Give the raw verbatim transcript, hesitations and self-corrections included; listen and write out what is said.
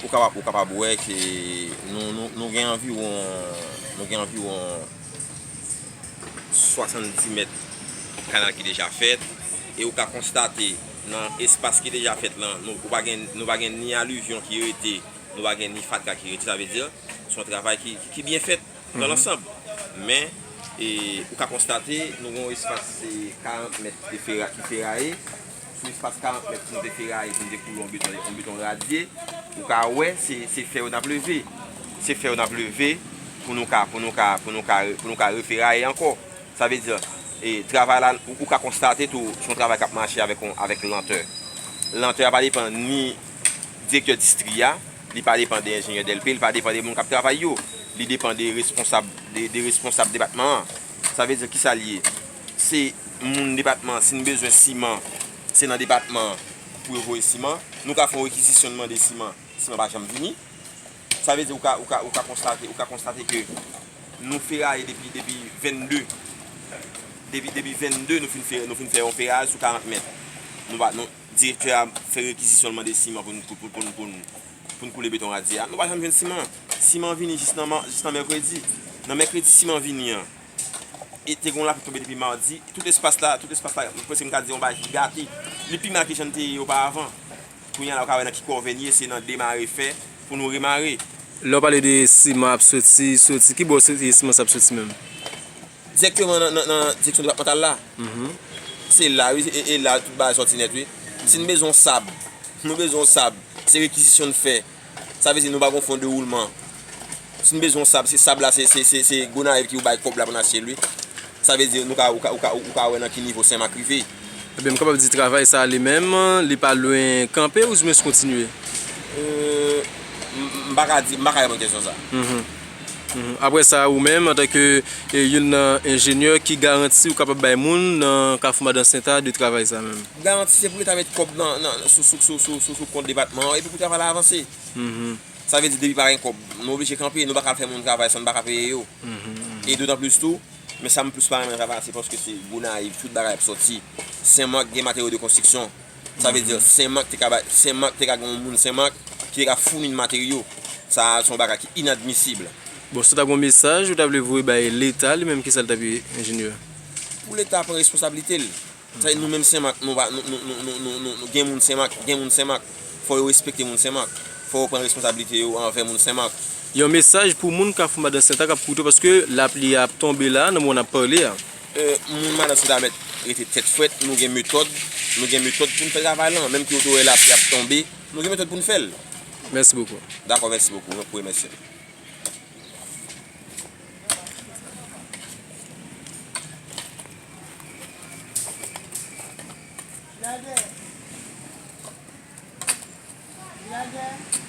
Ou kapab, ou kapab wè ke nou, nou, nou gen anviwon, nou gen anviwon swasanndis mèt kanal ki deja fèt, e ou ka konstate nan espas ki deja fèt lan, nou, ou pa gen, nou pa gen ni alivyon ki rete, nou pa gen ni fatra ki rete, sa vle di, se yon travay ki, ki byen fèt nan lansanb. Men, e, ou ka konstate, nou gen yon espas, e, karant mèt de fera-, ki feraye. Sou espas karant mèt nou te feraye pou nou te koule yon beton, yon beton radye, ou ka wè se, se fè yo n ap leve. Se fè yo n ap leve pou nou ka, pou nou ka, pou nou ka, pou nou ka referaye ankò. Sa vle di, e, travay la, ou, ou ka konstate tou, se yon travay k ap mache avèk yon, avèk lantè. Lantè a pa depann ni direktè distri a, li pa depann de enjenyè D L P, li pa depann de moun k ap travay yo. Li depann de responsab, de, de responsab depatman an. Sa vle di kisa l ye? Se moun depatman an, si n bezwen siman, se nan depatman an pou yo voye siman. Nou ka fè yon rekizisyon, n mande siman, siman pa janm vini. Sa vle di ou ka, ou ka, ou ka konstate, ou ka konstate ke nou feraye depi, depi vennde. Depi, depi vennde, nou fin fè, nou fin fè yon ferayaj sou karant mèt. Nou pa, nou, direktè a fè rekizisyon, l mande siman pou n, pou, pou, pou, pou n, pou n koule beton radye a. Nou pa janm jwenn siman. Siman vini jis nan ma-, jis nan mèkredi. Nan mèkredi, siman vini an. E te gen yon lapli k tonbe depi madi. Tout espas la, tout espas la, mwen panse m ka di yon bagay ki gate. Li pi mal ke jan l te ye oparavan. Kounye a la, ou ka wè nan ki kòve n ye, se nan demare fè pou nou remare. Lè w pale de siman ap soti, soti, ki bò se, siman sa ap soti menm? Dirèkteman nan, nan, nan direksyon depatmantal la. Se la, wi, e, e la, tout bagay sòti nèt, wi. Si n bezwen sab, nou bezwen sab, se rekizisyon n fè. Sa vle di nou pa gen fon de woulman. Si n bezwen sab, se sab la, se, se, se, se Gonayiv ki pou bay kòb la pou n achte l, wi. Sa vle di nou ka, ou ka, ou ka, ou ka wè nan ki nivo Senmak rive. Ebyen, m kapab di travay sa a li menm, li pa lwen kanpe oudimwens kontinye? Euh, m, m pa ka di, m pa ka reponn kesyon sa. Mhm. Apre sa, ou menm, antanke, e, youn nan enjenyè, ki garanti ou kapab bay moun nan Kafou Madan Senta de travay sa menm? Garanti se pou Leta met kòb nan, nan, sou, sou kont depatman an epi pou travay la avanse. Sa vle di depi pa gen kòb, nou oblije kanpe, nou pa ka al fè moun travay san nou pa ka peye yo. E dotanplis tou, men sa m plis pa renmen nan travay la, se paske se Gonayiv, tout bagay ap sòti. Senmak gen materyo de konstriksyon. Sa vle di, Senmak te ka bay, Senmak te ka gen yon moun Senmak ki te ka founi n materyo. Sa a se yon bagay ki inadmisib. Bon, si w ta gen yon mesaj ou ta vle voye bay Leta, li menm, kisa l t ap ye, enjenyè? Pou Leta pran responsablite l. Sa, nou menm Senmak, nou pa, nou, nou gen moun Senmak, gen moun Senmak. Fò yo respekte moun Senmak. Fò yo pran responsablite yo anvè moun Senmak. Yon mesaj pou moun Kafou Madan Senta k ap koute w, paske lapli a ap tonbe la, nan moman n ap pale a. Euh, moun Madan Senta mèt rete tèt frèt, nou gen metòd, nou gen metòd pou n fè travay lan. Menm ke w te wè lapli ap tonbe, nou gen metòd pou n fè l. Mèsi bokou. Dakò, mèsi bokou. Mwen pou remèsye. Gade. Gade.